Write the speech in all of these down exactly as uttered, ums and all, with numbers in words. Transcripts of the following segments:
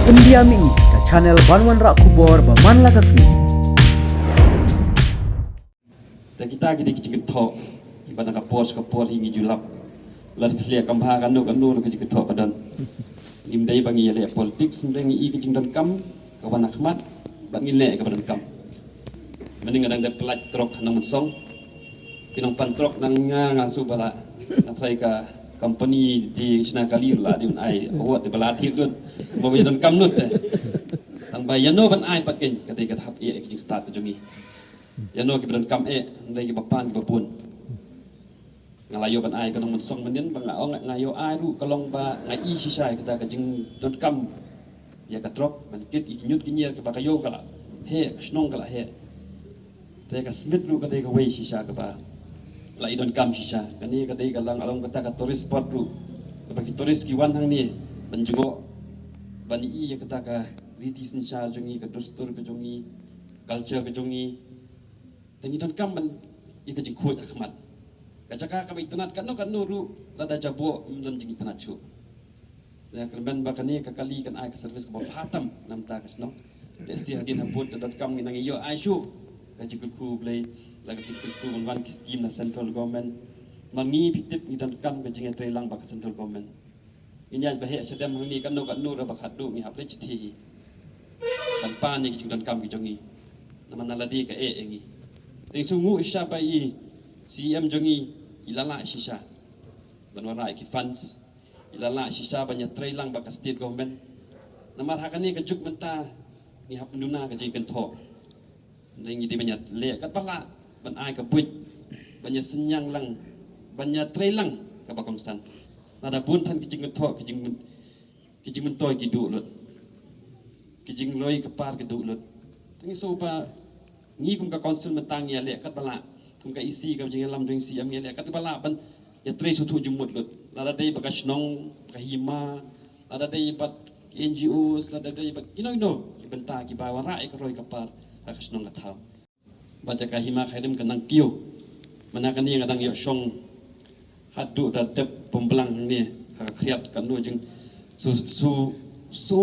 Pyndiam ïa ngi ka channel ban wanrah khubor ba man la ka sngi. Te kita ki dei ki jingkynthoh kiba na ka por sha ka por hi ngi ju lap. Lada phi leh kam bha kano kano ruh ki jingkynthoh ka don. Ngim dei ba ngi ïaleh politics, ngim dei, ngi i ki jingdonkam kaba na khmat bad ngi leh kaba donkam. Mynne nga dang dep pynlait trok ha Nongmynsong. Ki nongpan trok nang nga, nga shu ba la nga trai ka company di shna kali la di un ai award di ba la thied lut. Mo ba donkam lut te. Tang ba ïano ban ai pat keiñ ka dei ka hap ïa ka jingstad ka jong ngi. Ïano kiba donkam eh, hynrei kiba pan kiba bun. Nga la ïoh ban ai ka Nongmynsong mynnin ba nga ong nga ïoh ai ruh ka long ba nga i shisha ïa kata ka jingdonkam ïa ka trok ban kit ïa ki ñiut ki ñier kiba ka ïew ka la heh, ka shnong ka la heh. Te ka Smit ruh ka dei kawei shisha kaba la i donkam shisha. Kane ka dei ka lang along kata ka tourist spot ruh kaba ki tourist ki wan hangne ban jngoh ban i ïa kata ka riti synshar jong ngi, ka dustur ka jong ngi, culture ka jong ngi. Te ngi donkam ban ïa ka jingkhuid ha khmat. Ka jaka kaba itynnad katno katno ruh lada jaboh ym don jingitynnad shuh. Te kyrmen ba kane ka kali kan ai ka service kaba bha tam na bynta ka shnong. Lehse hadien habud da donkam ngi nang ïoh ai shuh ka jingkyrkhu Blei, la ka jingkyrkhu ban wan ki skim na central government. Ma ngi phi tip ngi donkam ka jingïatreilang bad ka central government. Ngin ïaid ba heh shadem hangne kano kano ruh ba khatduh ngi hap leit shithi hi ban pan ïa ki jingdonkam ki jong ngi. Namar na lade ka eh ïa ngi. Te ngi sngewnguh shisha ba i C M jong ngi i la lah shisha ban wanrah ïa ki funds, i la lah shisha ban ïatreilang bad ka state government. Namar ha kane ka juk mynta ngi hap duna ka jingkynthoh. Hynrei ngi dei ban ïaleh katba lah ban ai ka buit ban ïasynñiang lang, ban ïatreilang kaba kongsan. Lada bun than ki jingkynthoh, ki jingmyn-, ki jingmyntoi ki duh lut, ki jingroi ka par ki duh lut. Te ngi sngew ba ngi kum ka council mynta ngi ïaleh katba lah, kum ka E C ka jingïalam jong C M ngi ïaleh katba lah ban ïatrei sngewthuh jingmut lut. Lada dei bad ka shnong, bad ka hima, lada dei bad ki N G Os, lada dei bad kino kino ki bynta kiba wanrah ïa ka roi ka par ha ka shnong ka thaw. Bad ïa ka hima ka rim ka nang kiew. Mynta kane nga dang ïoh shong haduh da dep pynblang ne ha ka khriat kano jing su su su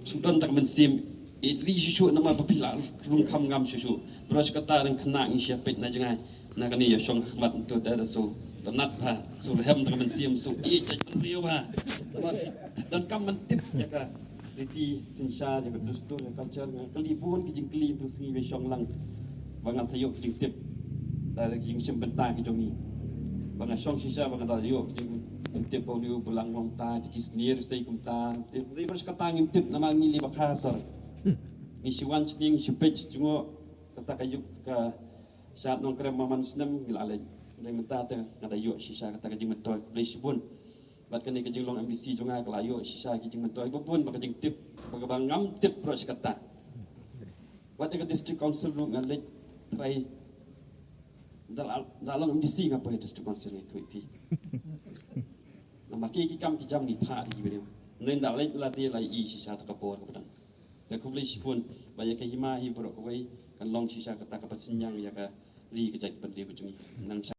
su don ta ka mynsiem. Ïeit ri shuh shuh namar ba phi la rung kham ngam shuh shuh. Baroh shi katta dang khynnah ngi shah peit na jngai. Na kane ïa shong ha khmat ntu da da su tynnat bha, su rhem ta ka mynsiem, su ïeit jaitbynriew bha. Namar donkam ban tip ïa ka riti synshar, ïa ka dustur, ïa ka culture, nga kylli bun ki jingkylli ntu sngi ba shong lang. Ba ngan sa ïoh ki jingtip da ki jingshim bynta ki jong ngi. Ba nga shong shisha ba nga da ïoh ki jingtip ba u Bulang Wangta, ki snier sei kumta. Te dei ba shi katta ngim tip namar ngi li ba kha sor. Ngi shu wan shane ngi shu peit jngoh kata ka juk ka Shad Nongkrem man man snem ngi la leit. Dei mynta te nga da ïoh shisha kata ka jingmyntoi, khublei shibun. Bad kane ka jinglong M D C jong nga ka la ïoh shisha ki jingmyntoi ba bun, ba ka jingtip ba ka ba ngam tip baroh shi katta. Wat ïa ka district council ruh nga leit trai da la, da long M D C nga poi district council ngi thui phi. Namar ki ki kam ki jam ngi pha di ki briew. Ngi da leit la di la i shisha ta ka bor ka ba dang. Te khublei shibun ba ïa ka hima hi baroh kawei kan long shisha kata ka ba synñiang ïa ka ri ka jaitbynriew ka jong ngi. Nang